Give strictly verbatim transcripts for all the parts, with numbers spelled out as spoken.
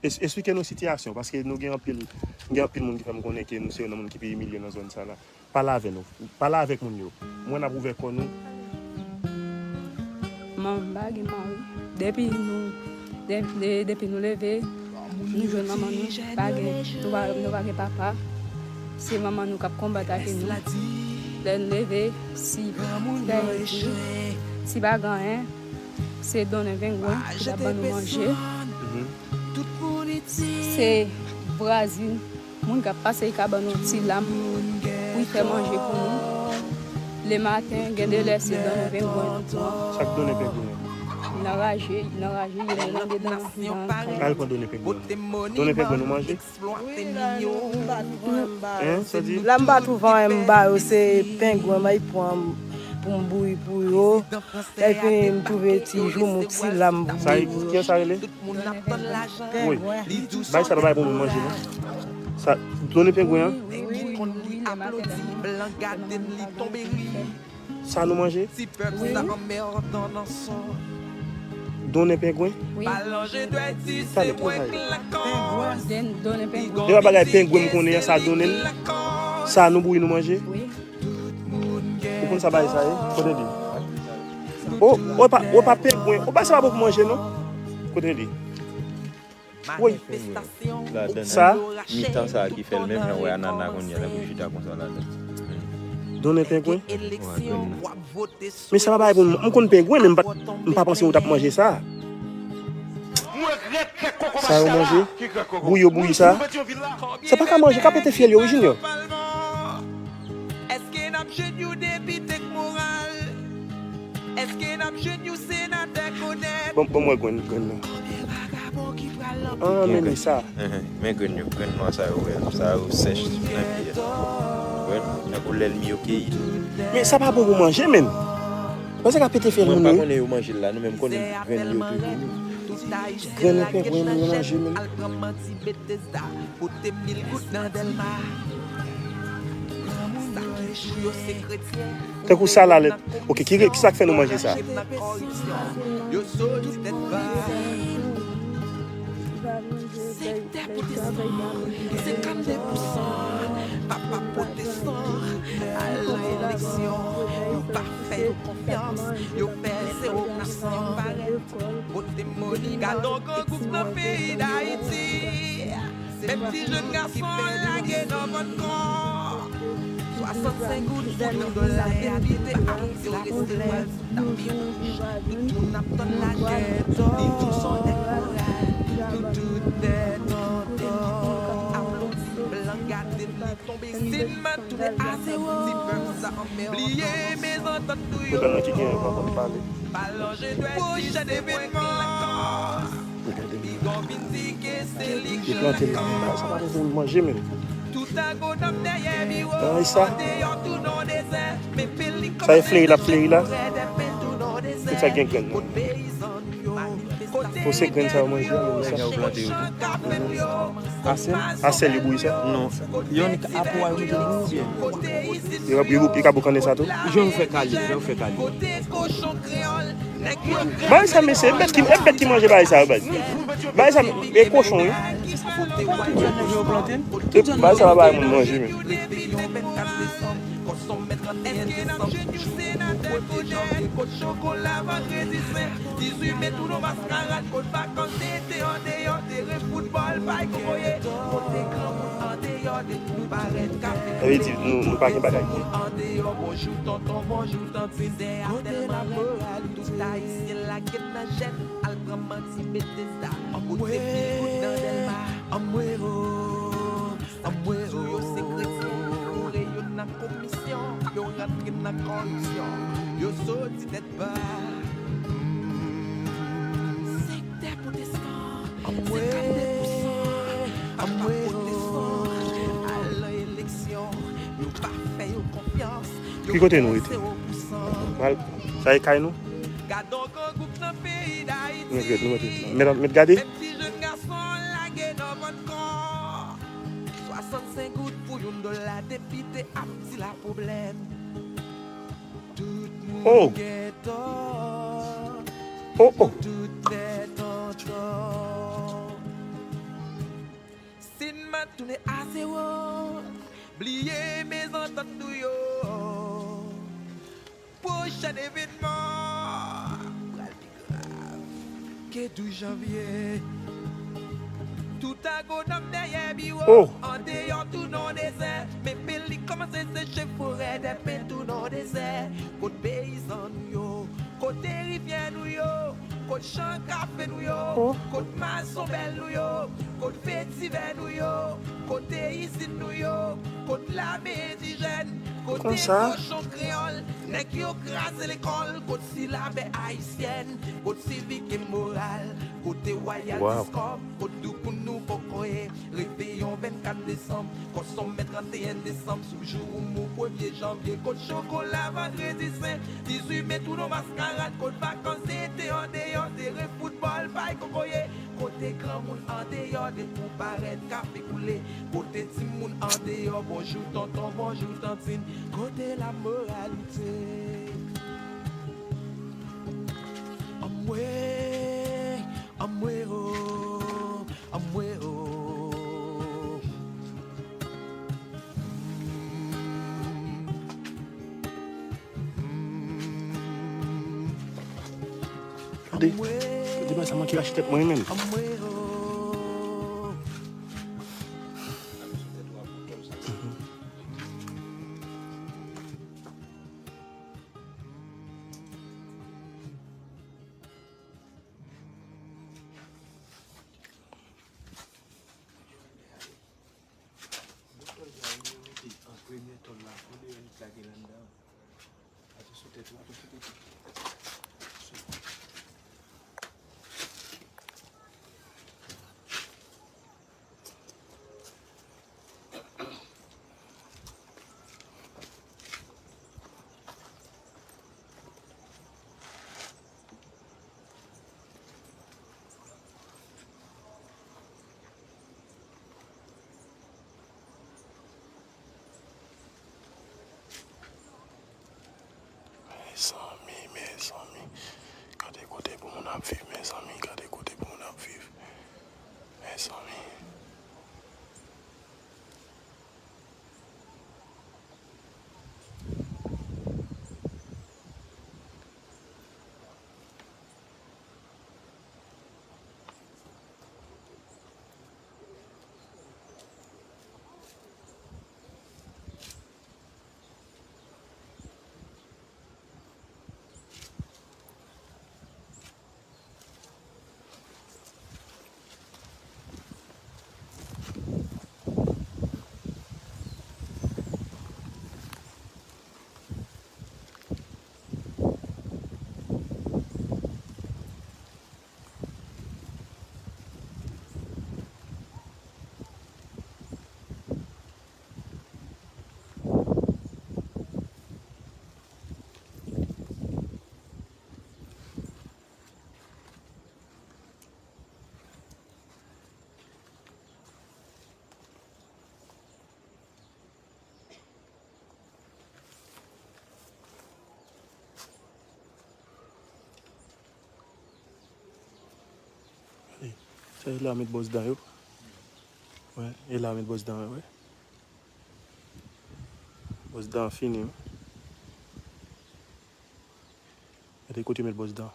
Es- Esplike nou sitiyasyon, paske nou gen anpil, gen anpil moun ki fè m konnen ke nou se youn nan moun ki pi imilye nan zòn sa la. Pale avè nou. Pale avèk moun yo. Mwen n ap ouvè kò nou. Manman m pa gen mari. Depi nou, de- de- depi nou leve, nou jwenn manman nou pa gen, nou pa, nou pa gen papa. Se manman nou k ap konbat ak nou. Lè n leve, si fè di, si pa gen anyen, se donnen pengwen ki t ap ban nou manje. Se vwazin, moun k ap pase, li ka ban nou ti lam pou l fè manje pou nou. Lematen, gen de lè se donnen pengwen nou pran. Sa k donnen pengwen an? Nan raje, nan raje, yo mete nan, nan, nan kay. Al pran donnen pengwen an. Donnen pengwen nou manje? Wi, la, m pa tou vrèman ba yo. Hein, sa di? La m pa tou vrèman ba yo, se pengwen m ay pran pou m bouyi pou yo. Epi m twouve ti joumou, ti lam pou Sa bouyi e, pou yo. Kiyès sa rele? Wi. Pengwen. Bay sa pa bay pou moun manje non. Sa, donnen pengwen an? Wi, wi, wi, lematen, lè nou pa gen manje. Sa nou manje? Donnen pengwen? Wi. Talè pou bay. Den- Donnen pengwen. Depi bagay pengwen m konnen an, sa donnen l. Sa nou bouyi nou manje? Wi. Ou konn sa bagay sa ye? Kote li? O, o pa, o pa pengwen. O pa sa pa bon pou manje non. Kote li? Wi. Ladan Sa? Mitan sa ki fè l menm jan wè anana kounye a, tankou chita konsa ladan. Donnen pengwen? Wè, grenn nan. Men sa pa bagay pou m. M konn pengwen, men m pa, m pa panse ou t ap manje sa. Sa yo manje? Bouyi yo bouyi sa? Sa pa ka manje, ka pete fyèl yo, wi, Junior. Èske n ap jwenn yon depite k moral? Èske n ap jwenn yon senatè k onèt? Bon, bon, mwen grenn, grenn nan. Konbyen vagabon ki pral nan Ah, men li sa. Enhen, men grenn yo, grenn nwa sa yo, wè, sa yo sèch nan pye a. Wè, tankou lèlmi yo keyi. Men sa pa bon pou manje menm. Panse ka pete fyèl Mwen moun pa wi. Konnen yo manje l la, nou menm konnen grenn yo toujou. Grenn nan pengwen moun yo manje menm. Pote mil goud nan Dèlma. Sa ki pou yo se kretyen. Tankou sa la lèt. Ok, ki, ki sa k fè nou manje sa? Yo soti tèt ba. Sektè pwotestan, senkannde pousan papa pwotestan al nan eleksyon. Yo pa fè yo konfyans, yo fè se opozisyon parèt. Pote moni, gade yon gran gwoup nan peyi Dayiti. Menm ti jèn gason lage nan vant kò. Swasannsenk goud pou yon dola depite ap di yo rete pral sou tapi wouj. Nou tout n ap tann lagè, di tou son nèg moral. Nou tout dèyè nan tò. Aplodi blan gade li tonbe. Si n met tout a zewo, ti pèp sa anmède. Bliye mezantant nou yo. Tout moun ki gen pa konn pale. Pwochèn evènman. Li plante l la. Sa pa pou manje menm. Ay sa. Sa e fleri l ap fleri la. Tout sa gen grenn nan. Pou se grenn sa yo manje a, men sa. A sèl? A sèl yo bouyi sa? Non. Yon apou a yo mete li byen. Yo, yo, yo ka boukannen sa tou? Jan yo fè kale, jan yo fè kale. Bay sa mesye, e bèt ki, e bèt ki manje bay sa yo bay. Bay sa, e kochon wi. Jan yo plante l. E bay sa pa bay moun manje men. Èske n ap jwenn yon senatè k onèt? Kot chokola vandredi sen? Dizuit me tou nan maskarad, kot vakans ete andeyò teren foutbòl bay kokoye? Kote granmoun andeyò de nou parèt kafe. Sa vle di nou, nou pa gen bagay. Andeyò, bonjou tonton, bonjou tant, se dèyè a Dèlma moral. Tout ayisyen lage nan jèn, al pran manti Betesda. Pote mil goud nan Dèlma. Anmwe o, anmwe o. Sou yo se kretyen, foure yo nan komisyon, yo rantre nan kòripsyon, yo soti tèt ba. Sektè pwotestan, senkannde pousan papa pwotestan al nan eleksyon, yo pa fè yo konfyans. Ki kote nou rete? Mal, sa e kay nou? Gade yon gran gwoup nan peyi Dayiti. Nou met, nou met, met, met gade. Menm ti jèn gason lage nan vant kò. Swasannsenk goud pou yon dola depite ap di la pwoblèm. Tout Oh. Gen tò, Oh, oh. tout lè tonton. Tounen a zewo. Bliye mezantant nou yo. Pwochèn evènman pral pi grav ke douz janvye. Tout agonòm dèyè biwo, oh, andeyò tou nan dezè. Men pil li kòmanse seche forè, dèpè tou nan dezè. Kot peyizan nou yo, kote rivyè nou yo, kot chan kafe nou yo, oh, kot mazon bèl nou yo, kot vetivè nou yo, kote izin nou yo, kot lame endijèn, kote konsa kochon kreyòl, nèg yo kraze lekòl, kot silabè ayisyèn, kot sivik e moral, kote wayal, wow, diskòm, kot doukoun nou kokoye, reveyon vennkat desanm, konsonmen tranteyen desanm, sou jou ou mou premye janvye, kot chokola vandredi sen, dizuit me tou nan maskarad, kot vakans ete andeyò, teren foutbòl, bay kokoye, kote granmoun andeyò, depi w parèt, kafe koule, kote timoun andeyò, bonjou tonton, bonjou tantin, kote lamoralite. Anmwe, anmwe o, anmwe o. Gade, gade bagay sa manke rache tèt mwen menm. Bout tòl sa yo, yo mete an premye tòl la, fon deyò li plake anndan. Atò sou tèt ou, atò sou kote. Mezanmi, mezanmi. Gade kote pou moun ap viv, mezanmi. Gade kote pou moun ap viv. Mezanmi. Gade, sa e la yo met bòs dan yo. Wè, e la yo met bòs dan yo, wè. Bòs dan fini, wi. Gade kote yo met bòs dan.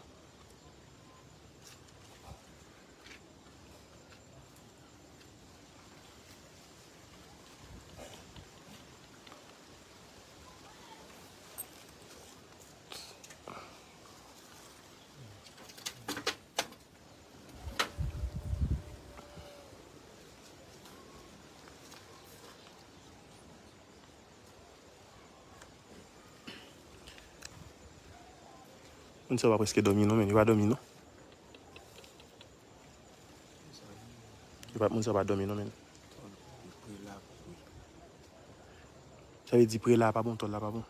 Moun sa yo pa prèske dòmi non, men yo pa dòmi non. Yo pa, moun sa yo pa dòmi non, men. Sa vle di pre la pa bon, tòl la pa bon.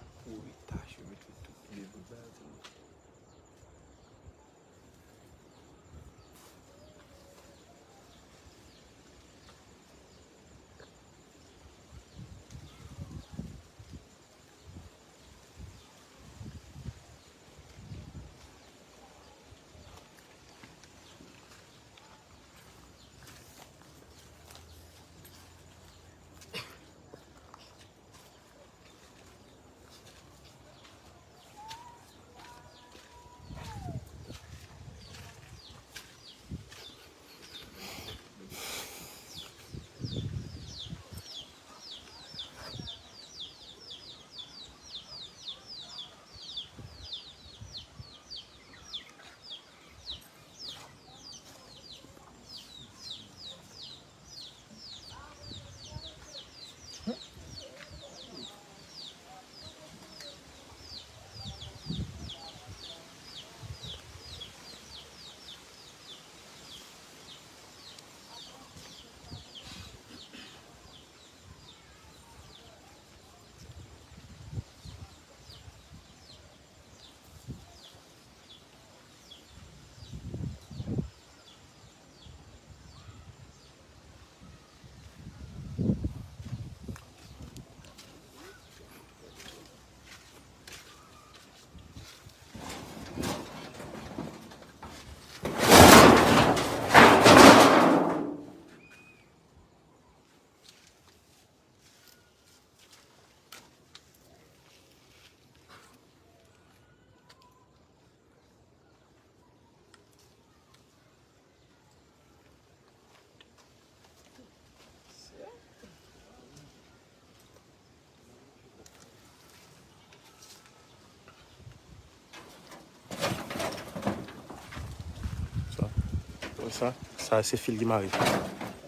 Sa, sa se fil ki mare.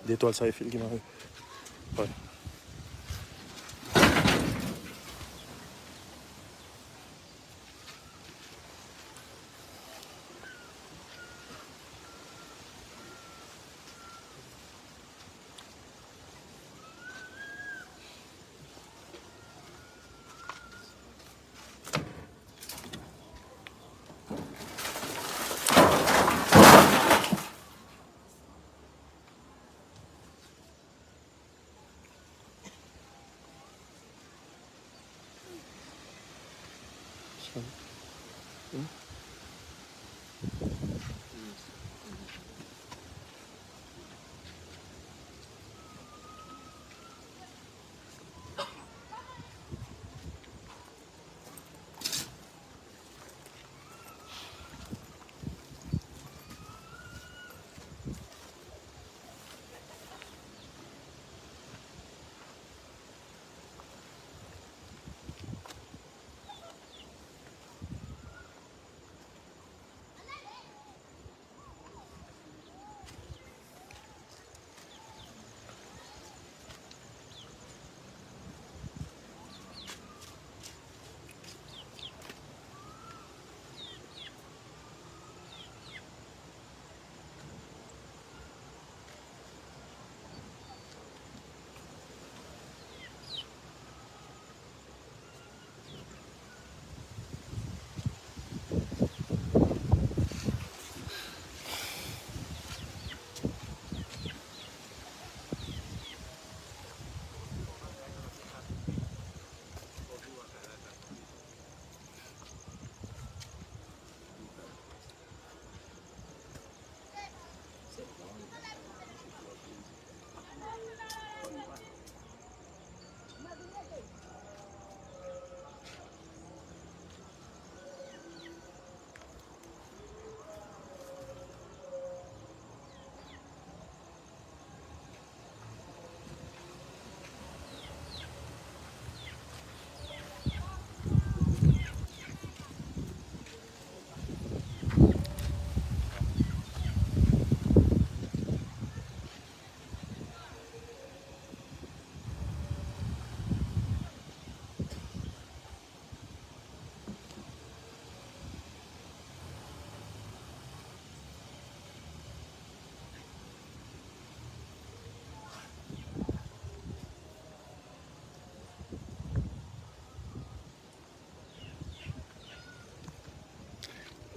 De tòl sa e fil ki mare. Wi.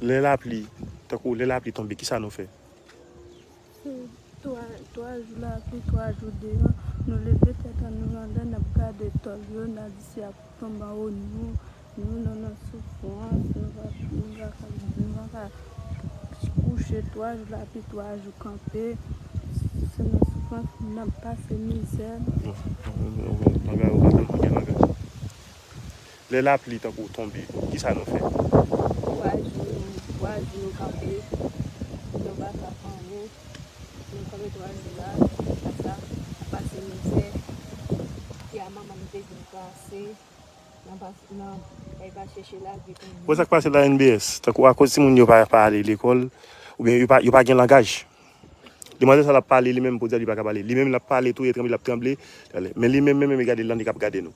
Lè lapli, tankou lè lapli tonbe, kisa nou fè? Hmm, twa, twa jou lapli, twa jou deyò, nou leve tèt an nou anlè, n ap gade tòl yo, n a di si y ap tonbe anwo nou, nou nan, nan soufrans, nou pa, nou pa ka, nou pa ka kouche twa jou lapli, twa jou kanpe, se nan soufrans n ap pase mizè. Lè lapli tankou tonbe, kisa nou fè? Twa jou, twa jou nou kanpe, nou pa ka fè anyen. Nou kanpe twa jou la, apre sa, n ap pase mizè. Pye a manman nou te vin kase, n ap, n ap, n ap chèche lage pou nou. Bon, sa k pase la, N B S? Tankou akoz timoun yo pa, pa ale lekòl, oubyen yo pa, yo pa gen langaj. Demwazèl sa l ap pale, li menm, pou di a li pa ka pale. Li menm, l ap pale tou, e tranble, l ap tranble. Men li menm, menm, menm, gade, l annik ap gade nou.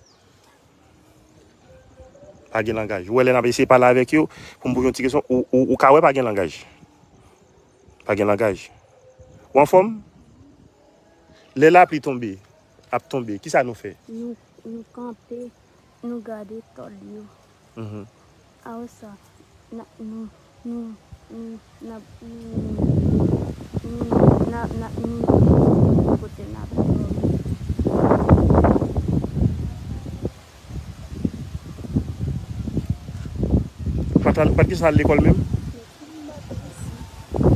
Pa gen langaj. Ou wè lè n ap eseye pale avèk yo, pou m poze yon ti kesyon, ou, ou, ou ka wè pa gen langaj. Pa gen langaj. Ou anfòm? Lè lapli tonbe, ap tonbe, kisa nou fè? Nou, nou kanpe, nou gade tòl yo. Mhm. Apre sa, n ap, nou, nou, nou, n ap, nou, nou, n ap, n ap, nou, kote n ap dòmi. Ou pa t al, ou pa t gentan al lekòl menm?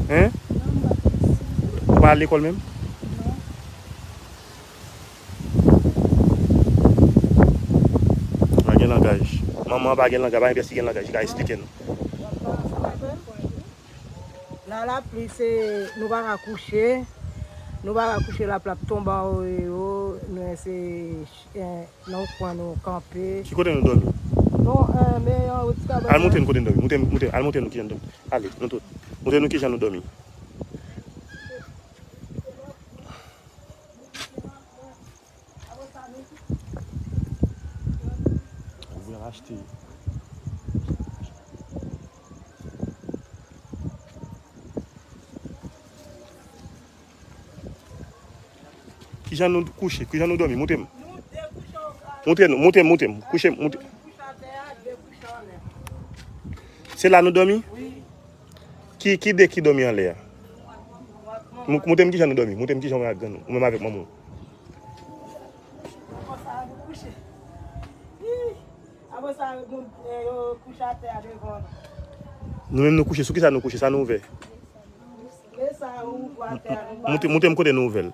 Hein? Ou pa al lekòl menm? Pa gen langaj. Manman an pa gen langaj, pa gen pyès ki gen langaj, ki ka esplike nou. La lapli se, nou pa ka kouche, nou pa ka kouche, lapli ap tonbe anwo yo, nou se, eh, nan yon kwen nou kanpe. Ki kote nou dòmi? Non, eh, men yon ti kabann. Al montre nou kote nou dòmi. Montre, montre, al montre nou kijan nou dòmi. Ale, nou tout. Montre nou kijan nou dòmi. Achte. Kijan nou kouche? Kijan nou dòmi? Montre m. Montre nou, montre m, montre m. Kouche, montre. Se la nou dòmi? Ki, ki de ki dòmi anlè a? Mou-, montre m kijan nou dòmi. Montre m kijan w ak grann ou. Ou menm avèk manman w. Apre sa, yo, yo kouche atè a devan. Nou menm nou kouche. Sou kisa nou kouche? Sa nou ouvè? Men sa, yo ouvè atè a, nou ba. Montre, montre m kote nou ouvè l.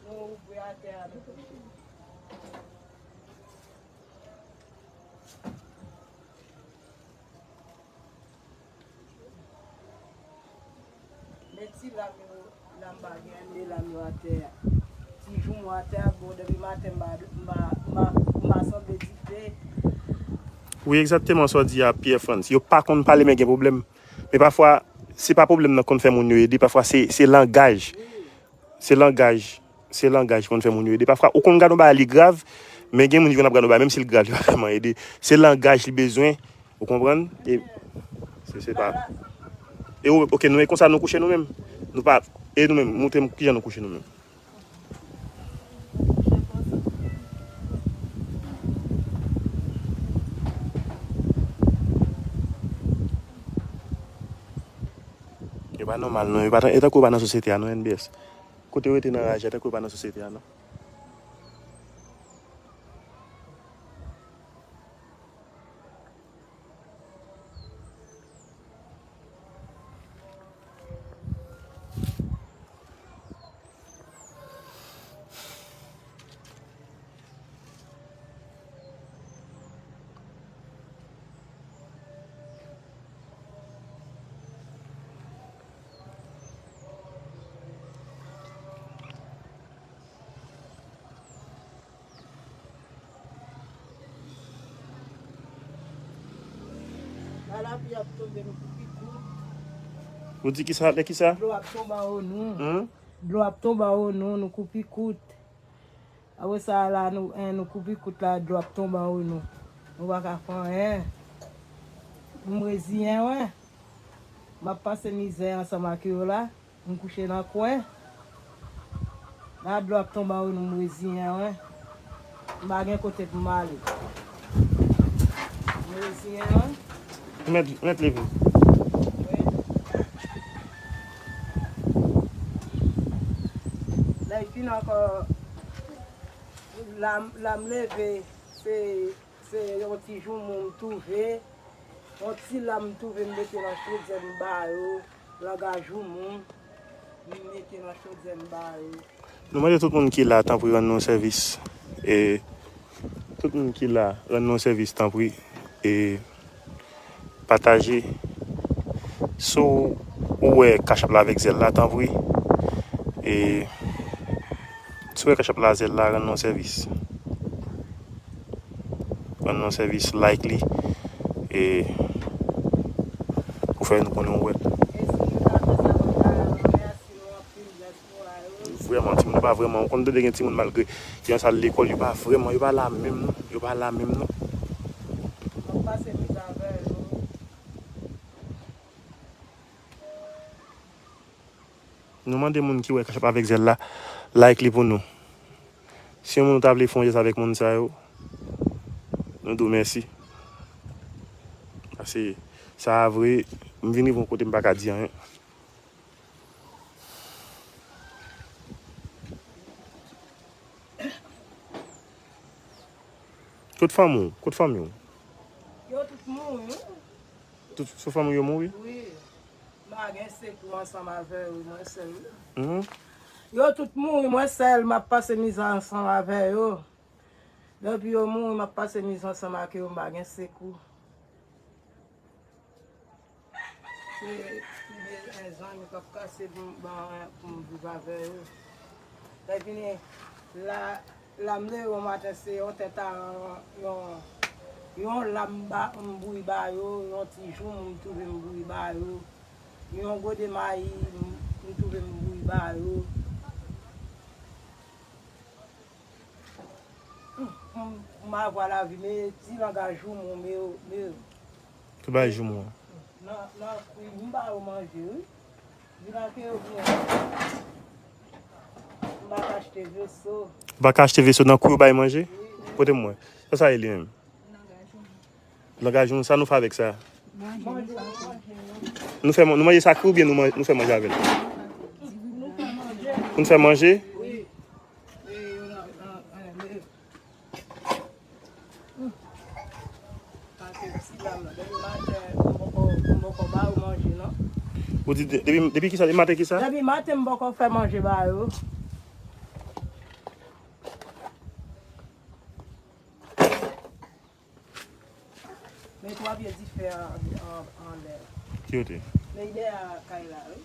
Nou ouvè atè a, nou kouche. Men ti lam yo, lam pa gen, men lam yo atè a. Ti joumou atè a, bon, depi maten m pa, m pa, m pa, m pa sanble dife. Wi, egzakteman sa w di a, Pierre Frantz. Yo pa konn pale, men gen pwoblèm. Men pafwa, se pa pwoblèm nan konn fè moun yo ede. Pafwa, se, se langaj. Se langaj, se langaj ki konn fè moun yo ede. Pafwa, ou konn gade yon bagay li grav, men gen moun ki konn ap gade yon bagay, menm si l grav, li pa vrèman ede. Se langaj li bezwen, ou konprann? E se, se pa. E ou, oke, nou, e konsa nou kouche nou menm. Nou pa, e nou menm, montre m kijan nou kouche nou menm. Yo pa nòmal, non. Yo pa tan-, e tankou yo pa nan sosyete a, non, N B S. Kote yo rete nan raj la, tankou yo pa nan sosyete a, non. La lapli ap tonbe, nou koupi kout. Ou di kisa, lè kisa? Dlo ap tonbe anwo nou. Hmm? Dlo ap tonbe anwo nou, nou koupi kout. Apre sa la, nou, en, nou koupi kout la, dlo ap tonbe anwo nou. Nou pa ka fè anyen. M reziyen, wi. M ap pase mizè ansanm ak yo la. M kouche nan kwen. La dlo ap tonbe anwo nou, m reziyen, wi. M pa gen kote pou m ale. M reziyen, wi. Mèt, mèt leve. Wi. Lè fin ankò, la, la m leve, se, se yon ti joumou m twouve. Yon ti lam m twouve m mete nan chodyè m ba yo, langaj joumou, m mete nan chodyè m ba yo. Nou mande tout moun ki la, tanpri, rann nou sèvis. E, tout moun ki la, rann nou sèvis, tanpri. E, pataje. Si w wè Cash App la avèk zèl la, tanpri. E, si w wè Cash App la zèl la, rann nou sèvis. Rann nou sèvis, like li, e pou fè nou konnen w wè l. Vrèman, timoun yo pa vrèman, ou konn tande gen timoun malgre yo nan sal lekòl, yo pa vrèman, yo pa la menm non, yo pa la menm non. Nou mande moun ki wè Cash App avèk zèl la, like li pou nou. Si yon moun ou ta vle fè yon jès avèk moun sa yo, nou di w mèsi. Paske sa a vre, m vin rive yon kote m pa ka di anyen. Kot fanmi w? Kot fanmi w? Yo tout mouri, wi. Tout sou fanmi w yo mouri? Wi. M pa gen sekou ansanm avè yo, mwen sèl, wi. Mhm. Yo tout mouri, mwen sèl, m ap pase mizè ansanm avè yo. Depi yo mouri, m ap pase mizè ansanm ak yo, m pa gen sekou. Se, se de zanmi k ap kase pou m, ban, pou m viv avè yo. Lè fini, la, la m leve yon maten, se yon tèt a yon, yon, yon lam ba, m bouyi ba yo, yon ti joumou m twouve m bouyi ba yo, yon gode mayi m, m twouve m bouyi ba yo. M a vwa lavi, men ti langaj ou, mon, men, men. Ki bay jou mwen? Nan, nan kwi, m ba yo manje, wi. Di la ke yo vin. M pa ka achte veso. Ou pa ka achte veso nan kwi ou bay manje? Wi, wi. Kote m wè? Sa sa ye li menm? Langaj nou, sa nou fè avèk sa? Manje, manje. Nou fè, nou manje sa kri oubyen nou, man- nou fè manje avè l? Nou fè manje? Wi. Ou di de- depi, depi kisa? Depi maten kisa? Depi maten m poko fè manje ba yo. Men twa pye dife an, an, anlè. Ki kote? Men dèyè kay la, wi.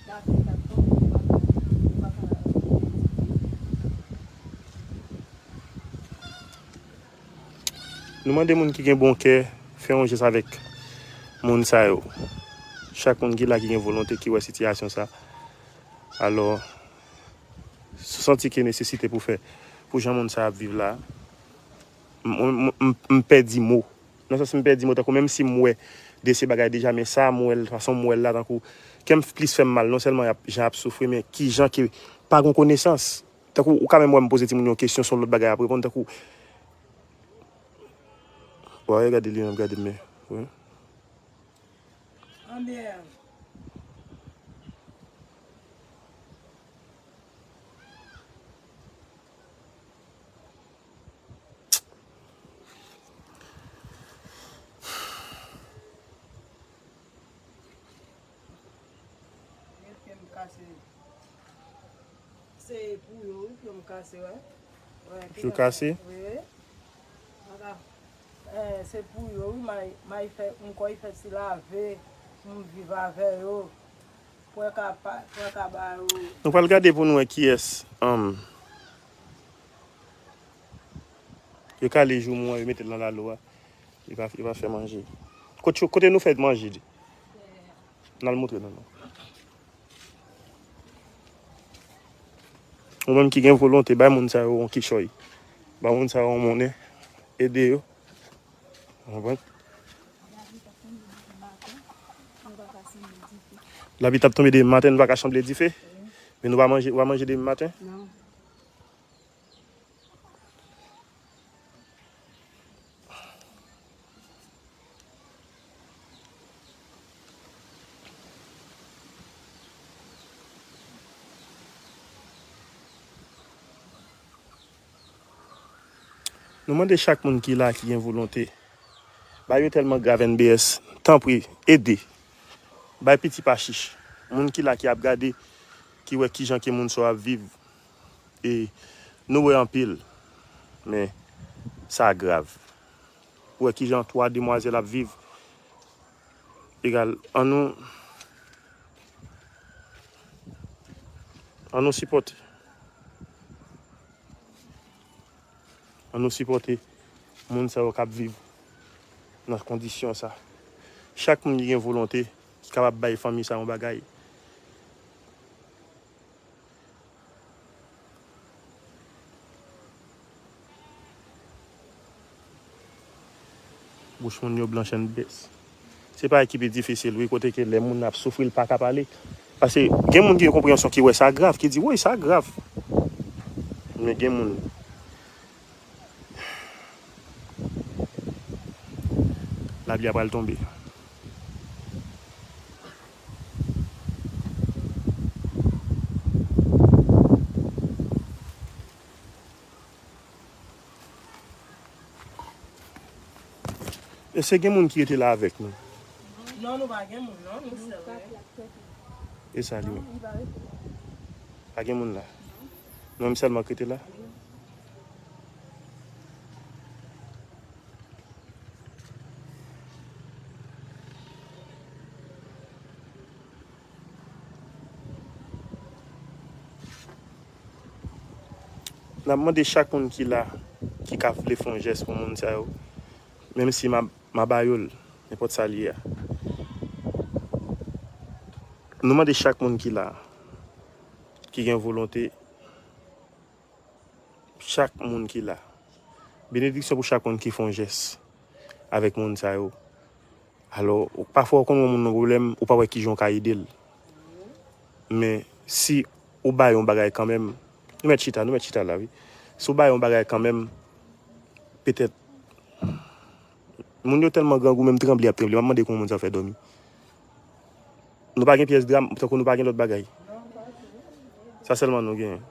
Lapli t ap tonbe, li pa ka, li pa ka. Nou mande moun ki gen bon kè fè yon jès avèk moun sa yo. Chak moun ki la ki gen volonte, ki wè sitiyasyon sa. Alò, si w santi ke nesesite pou fè, pou jan moun sa ap viv la, m, m, m, m pèdi mo. Nan sans m pèdi mo, tankou menm si m wè de se bagay deja, men sa m wè l, fason m wè l la, tankou kè m plis fè m mal, non sèlman y ap, jan y ap soufri, men kijan ke pa gen konesans. Tankou ou ka menm wè m poze timoun yo kesyon, se yon lòt bagay y ap reponn, tankou, wè, gade li menm, gade men, wi. Anmè. Gen pye m kase. Se pou yo, wi, pye m kase, wè. Wè, pye w kase? Wi. Ala. Eh, se pou yo, wi, may, may fè, m kwè y fè ti lave, m viv avè yo. Pou yo ka pa, pou yo ka ba yo. Nou pral gade pou nou wè kiyès, um, yo kale joumou an, yo mete l nan lalo a. Li pa, li pa fè manje. Kote, kote nou fè manje? N al montre nou non. Ou menm ki gen volonte, bay moun sa yo yon kichòy. Bay moun sa yo yon monnen. Ede yo. Ou konprann? Lapli t ap tonbe depi maten, nou pa ka sanble dife. Men nou pa manje, ou pa manje depi maten? Non. Nou mande chak moun ki la, ki gen volonte, bagay yo tèlman grav, N B S, tanpri, ede. Bay piti pa chich. Moun ki la, ki ap gade, ki wè kijan ke moun sa yo ap viv. E nou wè anpil, men sa grav. Ou wè kijan twa demwazèl ap viv. Egal, ann nou, ann nou sipòte. Ann nou sipòte moun sa yo k ap viv nan kondisyon sa. Chak moun ki gen volonte, ki kapab bay fanmi sa yon bagay. Bouch moun yo blanch N B S. Se pa ki pi difisil, wi, kote ke lè moun ap soufri, l pa ka pale. Paske gen moun ki gen konpreyansyon, ki wè sa grav, ki di, woy, sa grav. Men gen moun, lapli a pral tonbe. Èske gen moun ki rete la avèk nou? Non, nou pa gen moun, non, nou sèl, wi. E sa li menm? Pa gen moun la? Nou menm sèlman ki rete la? N ap mande chak moun ki la, ki ka vle fè yon jès pou moun sa yo, menm si m a, m a ba yo l, nenpòt sa l ye a. Nou mande chak moun ki la, ki gen volonte, chak moun ki la, Benediksyon pou chak moun ki fè yon jès avèk moun sa yo. Alò, ou- pafwa ou konn wè yon moun nan pwoblèm, ou pa wè kijan w ka ede l. Men, si ou ba yon bagay kanmenm, nou mèt chita, nou mèt chita la, wi. Si ou ba yon bagay kanmenm, petèt, moun yo tèlman grangou, menm tranble, y ap tranble. M ap mande kòman moun sa fè dòmi. Nou pa gen pyès dra, tankou nou pa gen lòt bagay. Sa sèlman nou genyen.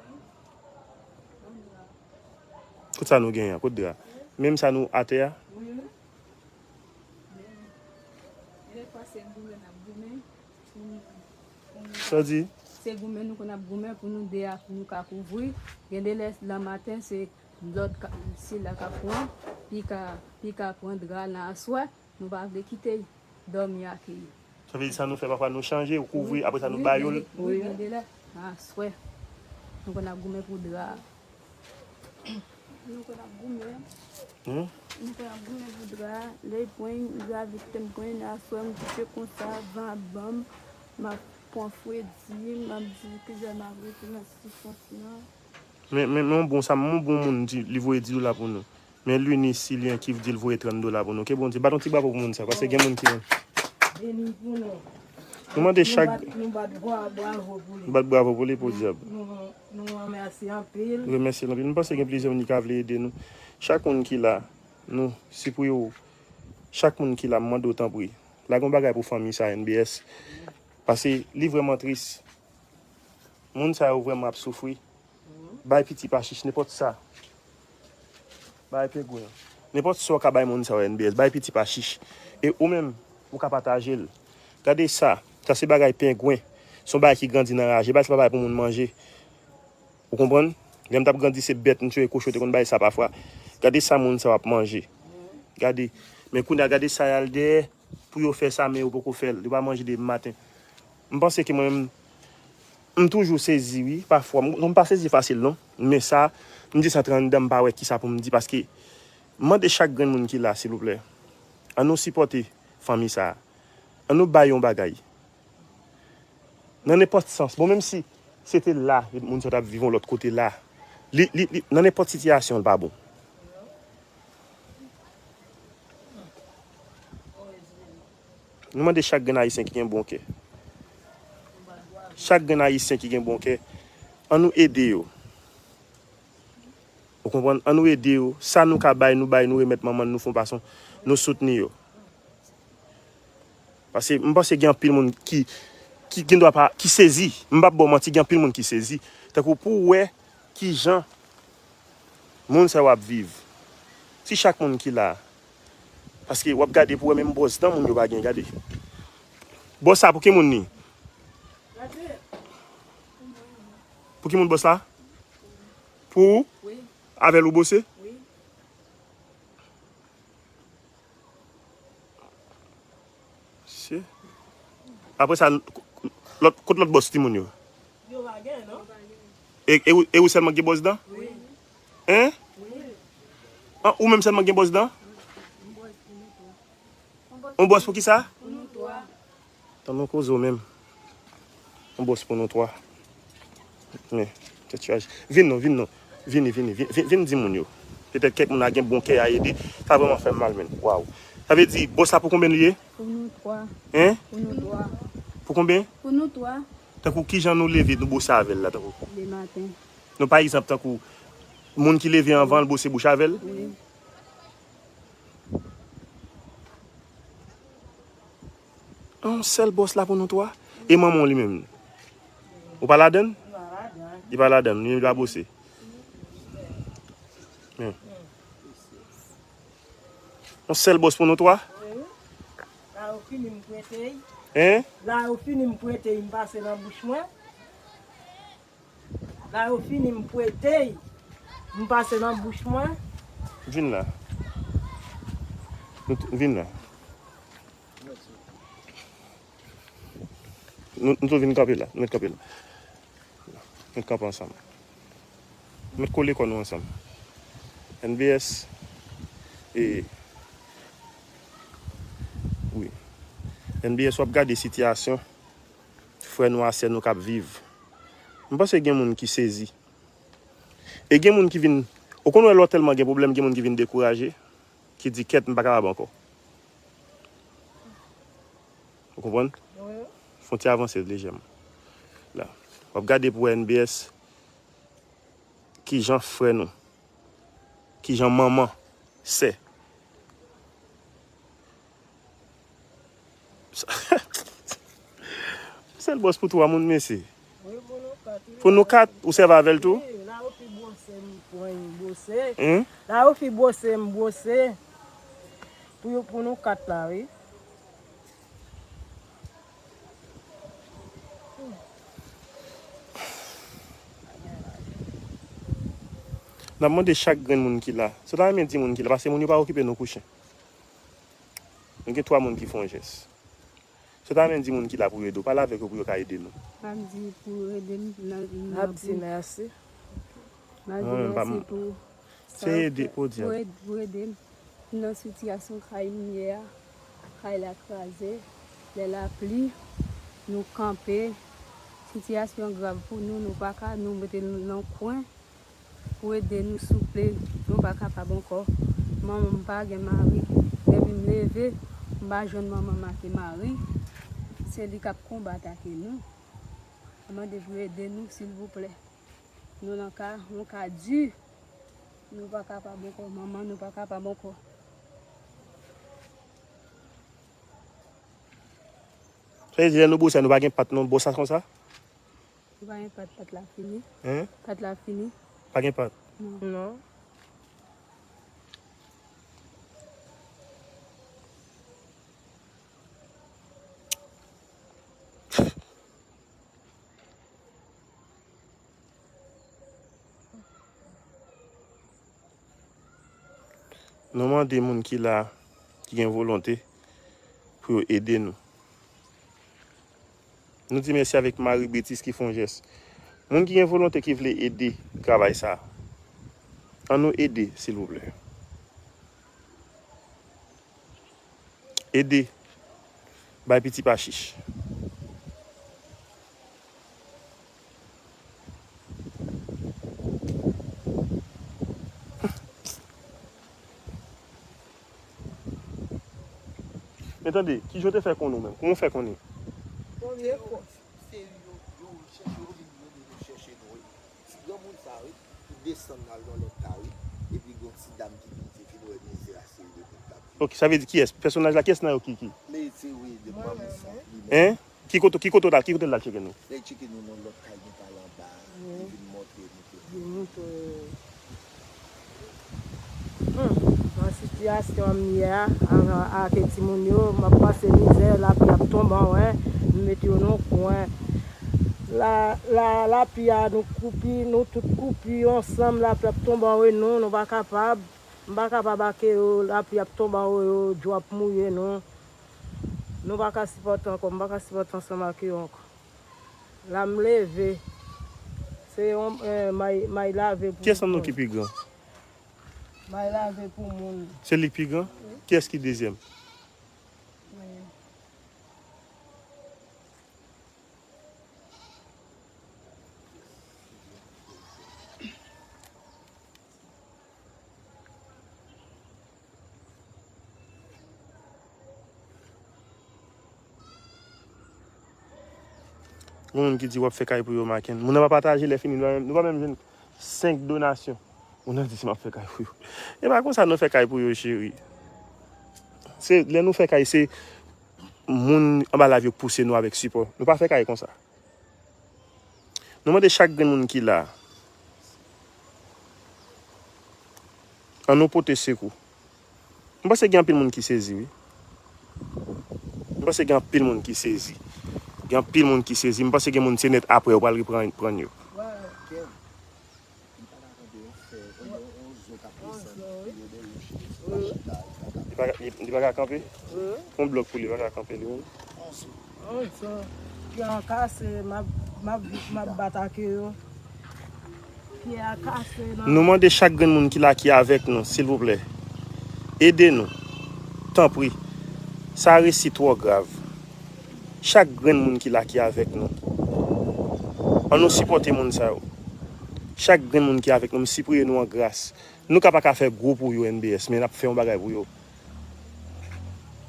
Tout sa nou genyen an, kot dra? Menm sa nou atè a? Wi. Gen de fwa se goumen n ap goumen pou nou, pou nou Sa w di? Se goumen nou konn ap goumen pou nou de a, pou nou ka kouvri. Gen de lè nan maten, se lòt ka, sila ka pran, pi ka, pi ka pran dra nan aswè. Nou pa vle kite l dòmi ak li. Sa vle di sa nou fè pafwa nou chanje, ou kouvri, apre sa nou ba yo l. Wi, gen de lè. Aswè. Nou konn ap goumen pou dra. Nou konn ap goumen. Hmm? Nou konn ap goumen pou dra. Lè l pran, dra vit te m pran, aswè m kouche konsa, van ap ban m, m ap pran fredi, m ap di kilè m ap rete nan soufrans lan. Men, men, men yon bon sa, yon bon moun di, li voye dis dola pou nou. Men Luni Silien ki di l voye trant dola pou nou. Ke Bondye, bat yon ti bravo pou moun sa, paske gen moun ki Beni pou nou. Nou mande Nou chak bat, nou bat bra-, bravo pou li. Nou bat bravo pou li, podyab. Nou, nou, nou remèsye anpil. Remèsye l anpil. Nou panse gen plizyè moun ki ka vle ede nou. Chak moun ki la, nou, si pou yo, chak moun ki la, m mande w tanpri. Lage yon bagay pou fanmi sa, N B S. Paske li vrèman tris. Moun sa yo vrèman ap soufri. Bay piti pa chich, nenpòt sa. Bay pengwen. Nenpòt sa w ka bay moun sa yo, N B S, bay piti pa chich. E ou menm, ou ka pataje l. Gade sa. Sa se bagay pengwen. Se yon bagay ki grandi nan raje. Bagay sa pa bagay pou moun manje. Ou konprann? Lè m t ap grandi, se bèt, m te wè kochon, te konn bay sa pafwa. Gade sa moun sa yo ap manje. Gade. Men kounye a, gade sa y al dèyè. Pou yo fè sa, men yo poko fè l. Yo pa manje depi maten. M panse ke mwen menm, m toujou sezi, wi, pafwa. M, m pa sezi fasil, non. Men sa, m desantre anndan, m pa wè kisa pou m di, paske m mande chak grenn moun ki la, silvouplè, ann nou sipòte fanmi sa a. Ann nou bay yon bagay. Nan nenpòt sans. Bon, menm si se te la, moun sa t ap viv yon lòt kote la. Li, li, li, nan nenpòt sitiyasyon, l pa bon. Nou mande chak grenn Ayisyen ki gen bon kè. Chak grenn Ayisyen ki gen bon kè, ann nou ede yo. Ou konprann? Ann nou ede yo. Sa nou ka bay, nou bay, nou remèt manman n, nou fè yon fason, nou soutni yo. Paske m panse gen anpil moun ki, ki gendwa pa, ki sezi. M p ap ba w manti, gen anpil moun ki sezi. Tankou pou w wè kijan moun sa yo ap viv. Si chak moun ki la, paske w ap gade pou w wè menm bwòs dan moun yo pa gen, gade. Bwòs sa pou ki moun li? Pou ki moun bwòs la? Pou ou? Wi. Avè l ou bwose? Wi. Mesye. Apre sa, lòt, kot lòt bwòs timoun yo? Yo pa gen, non? E, e, ou- e ou sèlman gen bwòs dan? Wi. Hein? Wi. An, ou menm sèlman gen bwòs dan? Yon bwòs pou ki sa? Pou nou twa. Tann nou koze w menm. Yon bwòs pou nou twa. Men, tèt chaje. Vin non, vin non. Vini, vini, vin, vin, vin di moun yo. Petèt kèk moun a gen bon kè a ede. Sa vrèman fè m mal, menn. Waw. Sa vle di, bwòs la pou konbyen li ye? Pou nou twa. Hein? Pou nou twa. Pou konbyen? Pou nou twa. Tankou kijan nou leve, nou bwose avè l la, tankou? Lematen. Non, pa egzanp, tankou moun ki leve anvan l, bwose bouch avè l? Wi. Yon sèl bwòs la pou nou twa. E manman w li menm? Ou pa ladann? Li pa ladann, li pa bwose. Men. Yon sèl bwòs pou nou twa? Wi. La yo fini m pwente. Hein? La yo fini m pwente, m pase nan bouch mwen. La yo fini m pwete, m pase nan bouch mwen. Vin la. Nou t- vin la. Nou, nou tou vin kanpe la. Nou met kanpe la. Met kanpe ansanm. Met kole kò nou ansanm. N B S. E, wi. N B S, w ap gade sitiyasyon frè nou a sè nou k ap viv. M panse gen moun ki sezi. E gen moun ki vin Ou konn wè lè w tèlman gen pwoblèm, gen moun ki vin dekouraje, ki di, "Kèt, m pa kapab ankò." Ou konprann? Fè yon ti avanse lejèman. La. W ap gade pou wè N B S, kijan frè nou, kijan manman, sè. Sèl bòs pou twa moun, mesye. Wi, pou nou kat, wi. Pou nou kat, ou sèvi avè l tou? Wi, Lawofi bwose m, pran m bwose. Lawofi bwose m, bwose. Pou, pou nou kat la, wi. N ap mande chak grenn moun ki la. Si w ta renmen di moun ki la, paske moun yo pa okipe nou kou chen. Nou gen twa moun ki fè yon jès. Si w ta renmen di moun ki la pou yo ede w, pale avèk yo pou yo ka ede nou. M ap di pou yo ede m nan, nan... M ap di mèsi. M ap di mèsi pou sa yo fè pou ede m nan sitiyasyon kay m ye a. Kay la kraze, lè lapli, nou kanpe. Sitiyasyon grav pou nou, nou pa ka, nou mete nou nan kwen. Pou ede nou, souple, nou pa kapab ankò. Manman m pa gen mari. Depi m leve, m pa jwenn manman m ake mari. Se li k ap konbat ake nou. Mwen mande pou ede nou, silvouplè. Nou nan ka, yon ka di. Nou pa kapab ankò, manman, nou pa kapab ankò. Sa vle di lè nou bwose a, nou pa gen pat non, bwose a konsa? Nou pa gen pat, pat la fini. Hein? Pat la fini. Pa gen pat? Non. Non. Nou mande moun ki la, ki gen volonte, pou yo ede nou. Nou di mèsi avèk Marie Bétis ki fè yon jès. Moun ki gen volonte, ki vle ede travay sa a, ann nou ede, silvouplè. Ede bay piti pa chich. Men tande, kijan w te fè konnen w menm? Kòman w fè konnen? Premye fwa. Se yo, yo chèche, yo vin jwenn nou, yo chèche nou, wi. Ti granmoun sa, wi, ki desann al nan lòt kay, wi. Epi gon ti dam ki vin, ki vin wè mizè a, se li menm k ap viv. Ok, sa vle di kiyès? Pèsonaj la, kiyès nan yo ki, ki? Men se, wi, de manmi sant li menm. Hein? Ki kote, ki kote w t al, ki kote l t al tcheke nou? Li tcheke nou nan lòt kay nou t al anba a, li vin montre nou. Li montre. Hmm, nan sitiyasyon m ye a, a, a, ake timoun yo, m ap pase mizè, lapli ap tonbe anwo, m met yo nan kwen. La, la, lapli a, nou koupi, nou tout koupi ansanm, lapli ap tonbe anwo nou, nou pa kapab. M pa kapab ake yo, lapli ap tonbe anwo yo, dlo ap mouye nou. Nou pa ka sipòte ankò, m pa ka sipòte ansanm ak yo ankò. La m leve. Se yon, eh, may, may lave pou... Kiyès nan nou ki pi gran? May lave pou moun. Se li ki pi gran? Wi. Kiyès ki dezyèm? Mwen. Gen moun ki di w ap fè kay pou yo, Maken. Moun nan pa pataje, lè fini, nou pa menm, nou pa menm jwenn senk donasyon. Moun nan di si m ap fè kay pou yo. E pa konsa nou fè kay pou yo, cheri. Se, lè nou fè kay, se moun anba live yo pouse nou avèk sipò. Nou pa fè kay konsa. Nou mande chak grenn moun ki la, ann nou pote sekou. M panse gen anpil moun ki sezi, wi. M panse gen anpil moun ki sezi. Gen anpil moun ki sezi. M panse gen moun se nèt apre yo pral reprann, prann yo. Li pa, li, li pa ka kanpe? Yon blòk pou li pa ka kanpe, li menm. Yon zò. Pye an kase, m ap, m ap, m ap bat ake yo. Pye a kase nan... Nou mande chak grenn moun ki la, ki avèk nou, silvouplè, ede nou, tanpri. Sa resi twò grav. Chak grenn moun ki la, ki avèk nou, ann nou sipòte moun sa yo. Chak grenn moun ki avèk nou, m sipriye nou an gras. Nou ka pa ka fè gwo pou yo N B S, men n ap fè yon bagay pou yo.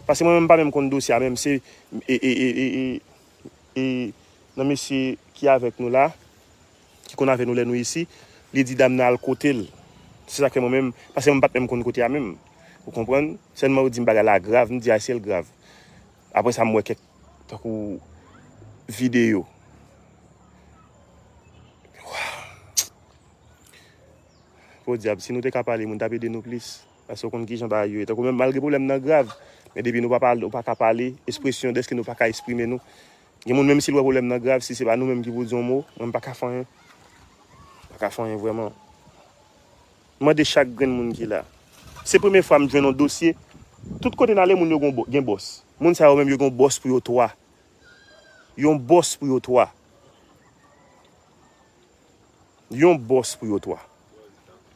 Paske mwen menm pa menm konn dosye a menm, se e, e, e, e, e, e nan mesye ki avèk nou la, ki konn avè nou lè nou isi, li di dam nan al kote l. Se sa k fè mwen menm, paske mwen pa t menm konn kote a menm. Ou konprann? Sèlman yo di m bagay la grav, m di a si l grav. Apre sa, m wè kèk, tankou, videyo. Podyab, si nou te ka pale, moun t ap ede nou plis. Paske w konn kijan bagay yo ye. Tankou menm malgre pwoblèm nan grav, men depi nou pa pale, ou pa ka pale, ekspresyon, dèske nou pa ka eksprime nou. Gen moun menm si l wè pwoblèm nan grav, si se pa nou menm ki pou di yon mo, mwen m pa ka fè anyen. Pa ka fè anyen vrèman. M mande chak grenn moun ki la. Se premye fwa m jwenn yon dosye. Tout kote n ale, moun yo gon bò- gen bòs. Moun sa yo menm yo gon bòs pou yo twa. Yon bòs pou yo twa. Yon bòs pou yo twa.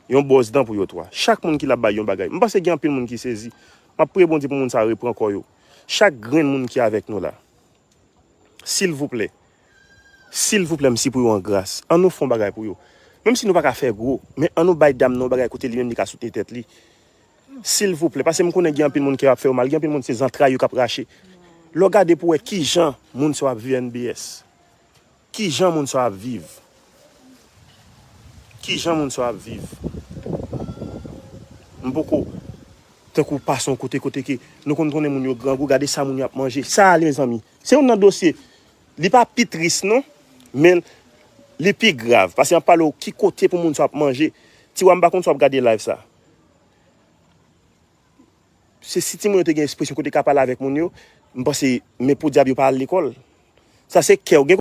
Yon bòs dan pou yo twa. Chak moun ki la bay yon bagay. M panse gen anpil moun ki sezi. M ap priye Bondye pou moun sa yo repran kò yo. Chak grenn moun ki avèk nou la. Silvouplè. Silvouplè, m sipriye w an gras. An nou fè yon bagay pou yo. Menm si nou pa ka fè gwo, men an nou bay dam nan yon bagay kote li menm li ka soutni tèt li. Silvouplè, paske m konnen gen anpil moun kè yo ap fè yo mal, gen anpil moun se zantray yo k ap rache. Lè w gade pou w wè kijan moun sa yo ap viv N B S. Kijan moun sa yo ap viv. Kijan moun sa yo ap viv. M poko tankou pase yon kote, kote ke nou konn konnen moun yo grangou, gade sa moun yo ap manje. Sa a, mezanmi, se youn nan dosye. Li pa pi tris non, men li pi grav. Paske m ap pale w ki kote pou moun sa yo ap manje. Tiwa, m pa konn si w ap gade live sa. Se si timoun yo te gen ekspresyon kote ka pale avèk moun yo, m panse, men podyab yo pa al lekòl. Sa se kè w. Gen